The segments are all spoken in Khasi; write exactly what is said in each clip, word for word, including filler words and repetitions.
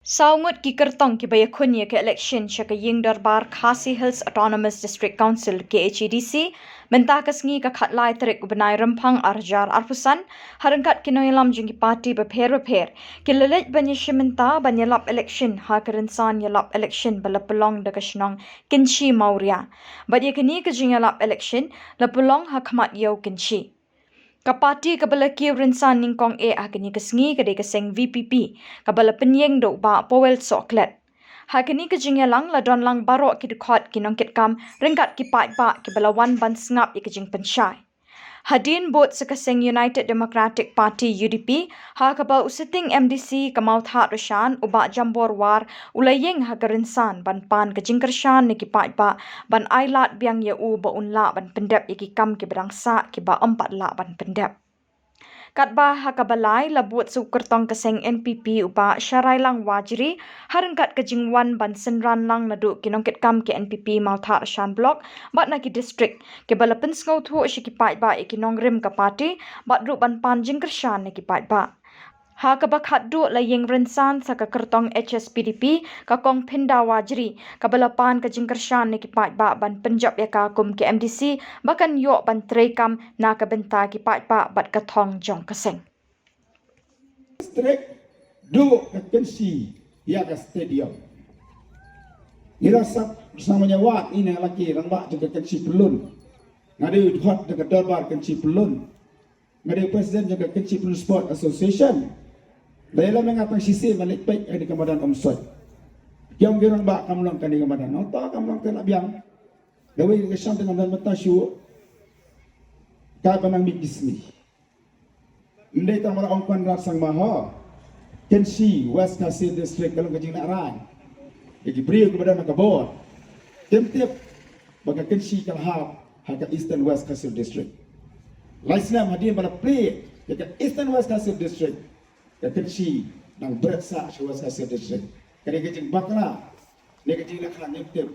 Saw ngut ki kyrtong kiba ïakhun ïa ka election sha ka ïing dorbar Khasi Hills Autonomous District Council, K H A D C, mynta ka sngi ka khatlai tarik u bnai Rymphang arhajar arphew san, ha ryngkat ki nongïalam jong ki party bapher bapher, ki la leit ban ïashim bynta ban ïalap election ha ka rynsan ïalap election ba la pynlong da ka shnong Kynshi Mawria. Bad ïa kane ka jingïalap election la pynlong ha khmat ïew Kynshi. Ka party kaba la kiew rynsan nyngkong eh ha kane ka sngi ka dei ka seng V P P, kaba la pynïeng da u Bah Powell Sohkhlet. Ha kane ka jingïalang la don lang baroh ki dkhot, ki nongkitkam ryngkat ki paidbah kiba la wan ban sngap ïa ka jingpynshai. Hadien bud sa ka seng United Democratic Party, U D P, ha kaba u sitting M D C ka Mawthadraishan, u Bah Jambor War, u la ïeng ha ka rynsan ban pan ka jingkyrshan na ki paidbah ban ailad biang ïa u ba un lah ban pyndep ïa ki kam kiba dang sah kiba ym pat lah ban pyndep. Katba ha kaba lai la bud sa u kyrtong ka seng N P P u Bah Sharailang Wajri, ha ryngkat ka jingwan ban synran lang naduh ki nongkitkam ka N P P Mawthadraishan Block bad na ki district, kiba la pynsngewthuh sha ki paidbah ïa ki nongrim ka party bad ruh ban pan jingkyrshan na ki paidbah. Ha kaba khatduh la ïeng rynsan sa ka kyrtong H S P D P ka Kong Phinda Wajri, kaba la pan ka jingkyrshan na ki paidbah ban pynjop ïa ka kum ka M D C ba kan ïoh ban treikam na ka bynta ki paidbah bad ka thong jong ka seng. District, duh ka Kynshi ïa ka stadium. Ngi la sap, sa ma ïa wad ine la ki rangbah jong ka Kynshi Pyllun. Nga dei u dkhot jong ka dorbar Kynshi Pyllun. Nga dei u president jong ka Kynshi Pyllun Sport Association. Da ïalam ïa nga tang shisien ban leit peit kane ka madan Umsoit. Ki ong ki rangbah kam long kane ka madan. Nangta kam long te la biang. Dawei ka sham te ngam don mynta shuh. Ka ba nang mih ki sngi. Ym dei tang ba la ong Conrad Sangma ho. Kynshi West Khasi District ka long ka jinglah rai. Ïa ki briew kiba don ha ka bor. Kim tip ba ka Kynshi ka la hap ha ka Eastern West Khasi District. Lai snem hadien ba la plie ïa ka Eastern West Khasi District, ka Kynshi dang bret sah sha West Khasi District. Ka dei ka jingbakla ne ka jingleh khnang, ngim tip.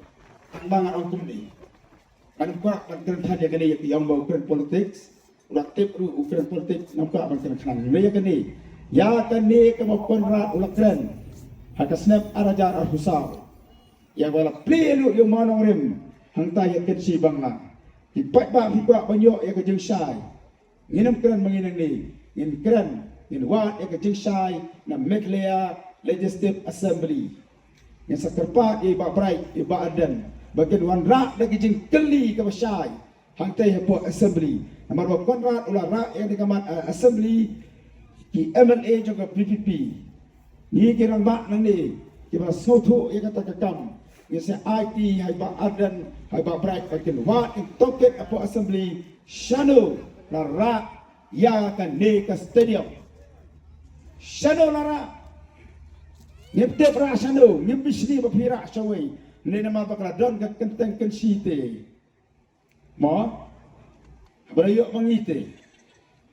Tang ba ngan ong kumne. Ngan kwah ban kren than ïa kane ïa ki ong ba u kren politics. U la tip ruh u kren politics, ngam kwah ban kren khnang. Ïa kane, ïa kane kaba u Conrad u la kren ha ka snem ar hajar arphew saw. Ïa ba la plie lut ïa u mawnongrim hangta ïa Kynshi Bangla. Ki paidbah phi kwah ban ïoh ïa ka jingshai. Ngin ym kren ma ngi nangne, ngin kren, ngin wad ïa ka jingshai na Meghalaya Legislative Assembly. Ngin sa kyrpad ïa i Bah Bright, i Bah Ardent ba kin wanrah da ka jingkylli kaba shai hangtei hapoh Assembly. Namar ba u Conrad u la rah ïa ka mat, eh, Assembly, ki M L A jong ka V P P. Ngi ki rangbah nangne kiba sngewthuh ïa kata ka kam, ngin sa aiti ha i Bah Ardent, ha i Bah Bright ba kin wad, kin tohkit hapoh Assembly shano la rah ïa kane ka stadium. Shano la rah? Ngim tip rah shano, ngim bishni ba phi rah shawei. Ne namar ba ka la don ka kynthei Kynshi te. Mo? Haba la ïoh ma ngi te,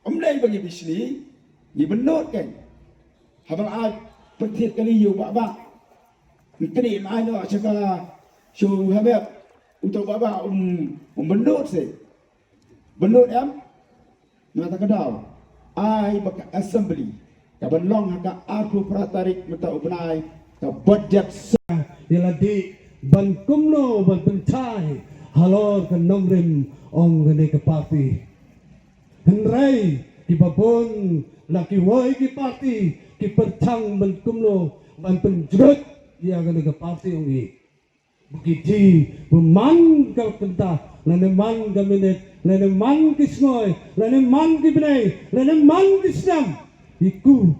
ym dei ba ngi bishni, ngi bynnud kein. Haba la ai pyrthit kali ïa u Bah Bah. Ym kynni, ym ai noh sha ka, sha u Habib. Uto u Bah Bah um, um bynnud se. Bynnud em? Na kata ka daw, ai ba ka Assembly kaban long ha ka arphew phra tarik mynta u bnai, ka budget session. Ïa la dei ban kumno ban pynshai halor ka nongrim ong kane ka party. Hynrei kiba bun na kiwei ki party ki pyrshang ban kumno ban pynjot ïa kane ka party ong i. Ba ki dei ba man ka kynta, lane man ka minit, lane man ki sngi, lane man ki bnai, lane man ki snem. Ïa ku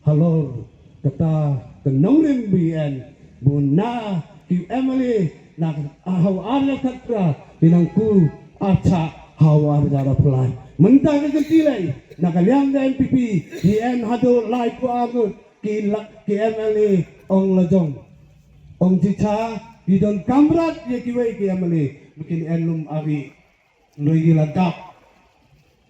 halor kata ka nongrim ba ïen, ba na ki M L A na ha u ar hajar khatphra, ki nang ku artat ha u ar hajar arphew lai. Mynta ka kynti lei, na ka liang ka N P P, ïen haduh laiphew ar ngut ki la, ki M L A ong la jong. Ong jita, ki don kamram ïa kiwei ki M L A ba kin ïen lum ari. Hynrei ki la dap.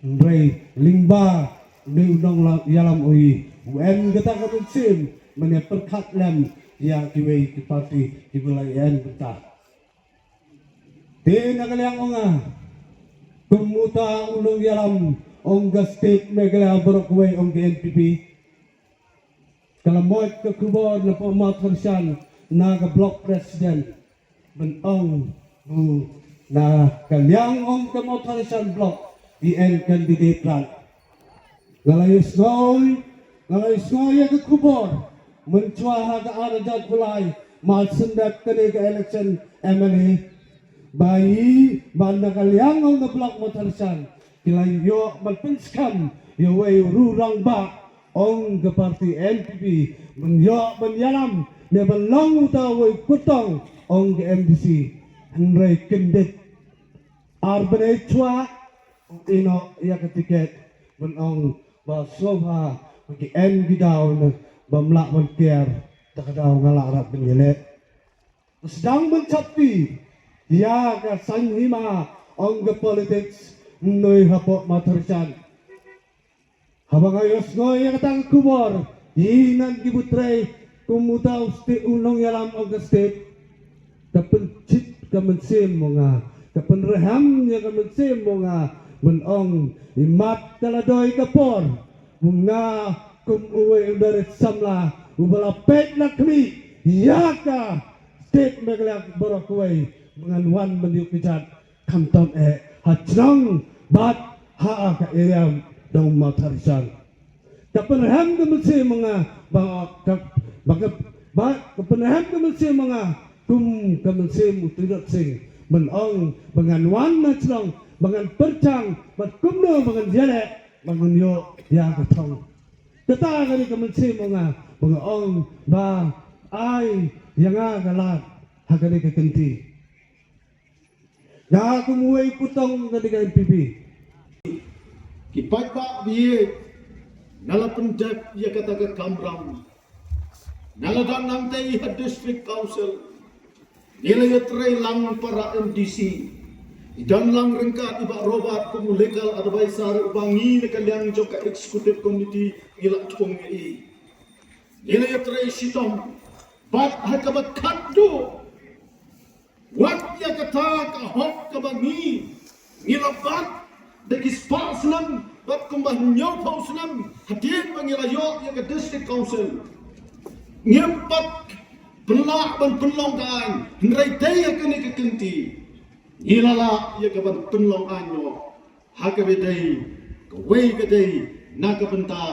Hynrei lyngba une u nongïalam u ïeng, u ïen kata ka mynsiem ban ïa pyrkhat lem ïa kiwei ki party kiba la ïen mynta. Te na ka liang ong nga, kum uta u nongïalam ong ka state Meghalaya baroh kawei ong ka N P P. Ka la mot ka khubor na pdeng Mawthadraishan na ka block president ban ong ba na ka liang ong ka Mawthadraishan block i en candidate rang. Nga la ïohsngew, nga la ïohsngew ïa ka khubor mynshuwa ha ka ar hajar khyndai, mar shen dep kane ka election M L A, ba i, ba na ka liang ong ka block Mawthadraishan ki la ïoh ban pynskhem ïa uwei u rangbah ong ka party N P P ban ïoh ban ïalam ne ban long uta uwei u kyrtong ong ka M D C. Hynrei kyndit ar bnai shuwa u ïehnoh ïa ka tiket ban ong ba sngewbha ba ki en ki daw ne bym lah ban kiar, ta ka daw nga lah rat ban ïaleh. Sdang ban chapti ïa ka saiñ hima ong ka politics, ym nui hapoh Mawthadraishan. Haba nga ïohsngew ïa kata ka khubor, i ngan ki butrei kum uta u state, u nongïalam ong ka state. Ka pynchit ka mynsiem mo nga, ka pynrhem ïa ka mynsiem mo nga, ban ong i mat ka la doi ka por. Mo nga kum uwei u dei samla uba la peit na khmih ïa ka state Meghalaya baroh kawei, ba ngan wan ban ïuh kjat khamtam eh ha shnong bad ha ka area dong Mawthadraishan. Ka pynrhem ka mynsiem mo nga ba ka, ba ka, ba ka pynrhem ka mynsiem mo nga kum ka mynsiem u Tirot Sing ban ong ba ngan wan na shnong ba ngan pyrshang bad kumno ba ngan ïaleh ba ngan ïoh ïa ka thong. Kata ka dei ka mynsiem mo nga ba nga ong ba ai ïa nga ka lad ha ka dei ka kynti. Nga kum uwei u kyrtong ka dei ka N P P. Ki paidbah ba ïeit, nga la pyndep ïa kata ka kamram. Nga la dang nangtei ha District Council. Ngi la ïatrei lang para M D C. I don lang ryngkat i Bah Robert kum u legal advisor uba ngi na ka liang jong ka executive committee ngi la thung ïa i. Ngi la ïatrei shitom bad ha kaba khatduh wat ïa kata ka hok kaba ngi ngi la bat da ki spah snem bad kumba hynñiewphew snem hadien ba ngi la ïoh ïa ka District Council. Ngim pat pynlah ban pynlong ka aiñ, hynrei dei ha kane ka kynti ngi la lah ïa ka ban pynlong aiñ noh ha kaba dei kawei ka dei na ka bynta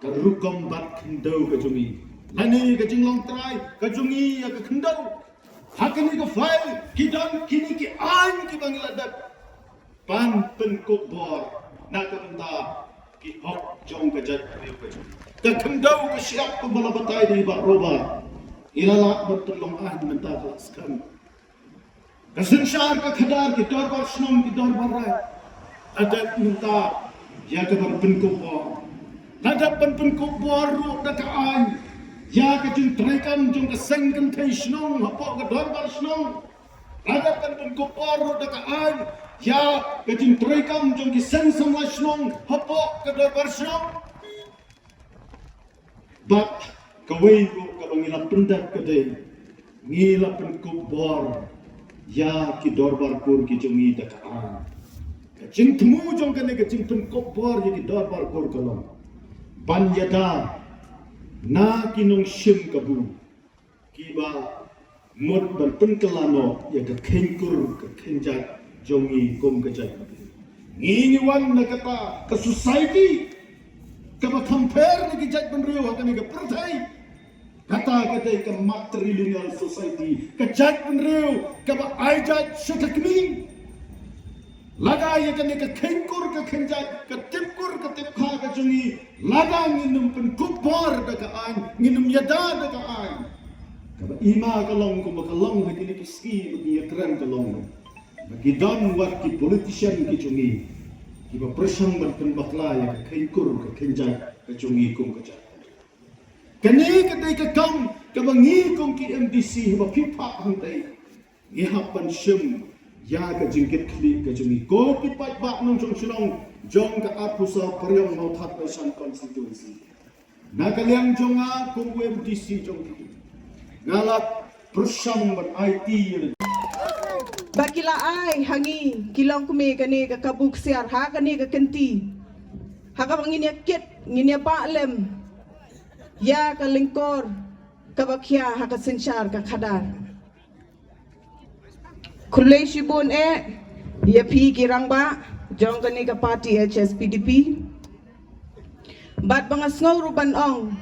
ka rukom bad khyndew ka jong ngi. Lane ka jinglong trai ka jong ngi ïa ka khyndew. Ha kane ka file ki don kine ki aiñ kiba ngi la dep ban pynkup bor na ka bynta ki hok jong ka jaitbynriew ka jong ngi. Ka khyndew ka shyiap kumba la batai da i Bah Robert, i la lah ban pynlong aiñ mynta ka la skhem. Ka synshar ka khadar, ki dorbar shnong, ki dorbar raid, la dep mynta ïa ka ban pynkup bor. La dep ban pynkup bor ruh da ka aiñ ïa ka jingtrei kam jong ka seng kynthei shnong hapoh ka dorbar shnong. La dep ban pynkup bor ruh da ka aiñ ïa ka jingtrei kam jong ki seng samla shnong hapoh ka dorbar shnong. Bad kawei ruh kaba ngi la pyndep ka dei ngi la pynkup bor ïa ki dorbar kur ki jong ngi da ka aiñ. Ka jingthmu jong kane ka jingpynkup bor ïa ki dorbar kur ka long ban ïada na ki nongshim kabu kiba mut ban pynkylla noh ïa ka kheiñ kur ka kheiñ jait jong ngi kum ka jaitbynriew. Ngi ngi wan na kata ka society kaba kham pher na ki jaitbynriew ha kane ka pyrthei. Kata ka dei ka matrilineal society, ka jaitbynriew kaba ai jait sha ka kmie. Lada ïa kane ka kheiñ kur ka kheiñ jait, ka tip kur ka tip kha ka jong ngi, lada ngin ym pynkup bor da ka aiñ, ngin ym ïada da ka aiñ, kaba i ma ka long kumba ka long ha kine ki sngi ba ki ïakren ka long ba ki don wat ki politician ki jong ngi kiba pyrshang ban pynbakla ïa ka kheiñ kur ka kheiñ jait ka jong ngi kum ka jait. Kane ka dei ka kam kaba ngi kum ki M D C haba phi phah hangtei ngi hap ban shim ïa ka jingkitkhlieh ka jong ngi ko ki paidbah nongshong shnong jong ka arphew saw Pariong Mawthadraishan constituency. Na ka liang jong nga kum u M D C jong phi, nga la pyrshang ban aiti ïa la ba ki la ai ha ngi ki longkmie kane ka kabu ksiar ha kane ka kynti. Ha kaba ngin ïa kit, ngin ïa bah lem. ïa ka lyngkor kaba khia ha ka synshar ka khadar. Khublei shibun eh ïa phi ki rangbah jong kane ka party H S P D P. Bad ba nga sngew ruh ban ong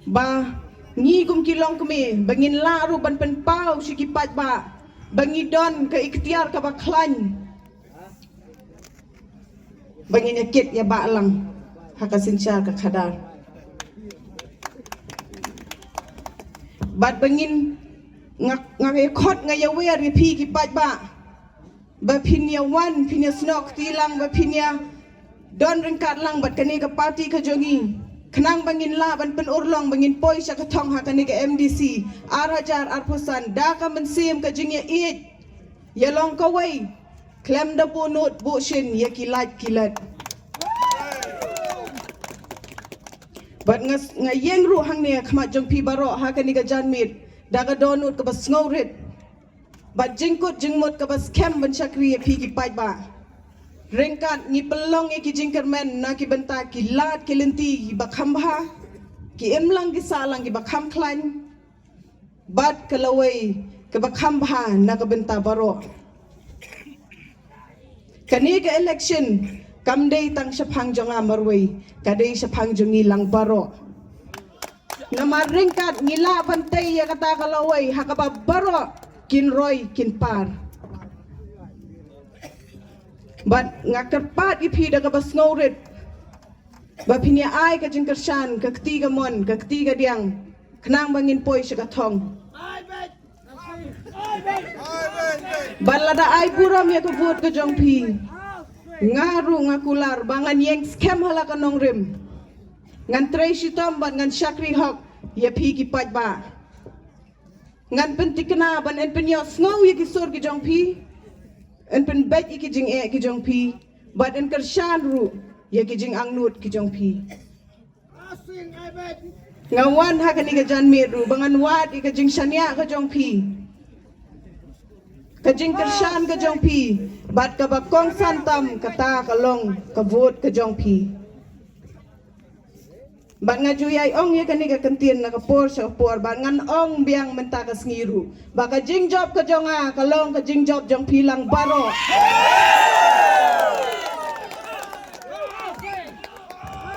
ba ngi kum ki longkmie ba ngin lah ruh ban pynpaw sha ki paidbah ba ngi don ka iktiar kaba khlaiñ ba ngin ïa kit ïa bah lang ha ka synshar ka khadar. Bad ba ngin nga nga ïa khot nga ïa wer ïa phi ki paidbah ba phin ïa wan phin ïa snoh kti lang ba phin ïa don ryngkat lang bad kane ka party ka jong ngi khnang ba ngin lah ban pynurlong ba ngin poi sha ka thong ha kane ka M D C ar hajar arphew san da ka mynsiem ka jingïaieit ïa long kawei khlem da buh nud buh shin ïa ki lait ki let. Bad nga nga ïeng ruh hangne ha khmat jong phi baroh ha kane ka janmiet da ka dohnud kaba sngewrit bad jingkut jingmut kaba skhem ban shakri ïa phi ki paidbah. Ryngkat ngi pynlong ïa ki jingkyrmen na ki bynta ki lad ki lynti kiba kham bha, ki imlang ki sahlang kiba kham khlaiñ bad ka lawei kaba kham bha na ka bynta baroh. Kane ka election kam dei tang shaphang jong nga marwei, ka dei shaphang jong ngi lang baroh. Namar ryngkat ngi lah ban tei ïa kata ka lawei ha kaba baroh kin roi kin par. Bad nga kyrpad ïa phi da kaba sngewrit ba phin ïa ai ka jingkyrshan ka kti ka mon ka kti ka diang khnang ba ngin poi sha ka thong. Bad lada ai burom ïa ka vote ka jong phi, nga ruh nga kular ba ngan ïeng skhem ha la ka nongrim, ngan trei shitom bad ngan shakri hok ïa phi ki paidbah. Ngan pyntikna ban yn pynïohsngew ïa ki sur ki jong phi, yn pynbeit ïa ki jingeh ki jong phi bad yn kyrshan ruh ïa ki jingangnud ki jong phi. Nga wan ha kane ka janmiet ruh ba ngan wad ïa ka jingshaniah ka jong phi, ka jingkyrshan ka jong phi bad kaba kongsan tam kata ka long ka vote ka jong phi. Bad nga ju ïai ong ïa kane ka kyntien na ka por sha ka por bad ngan ong biang mynta ka sngi ruh ba ka jingjop ka jong nga ka long ka jingjop jong phi lang baroh.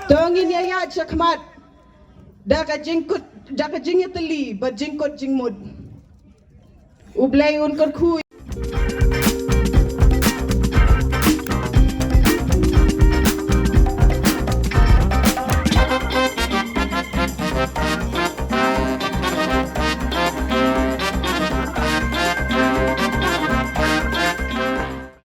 To ngin ïa ïaid shakhmat da ka jingkut da ka jingïatylli bad jingkut jingmut. U Blei un kyrkhu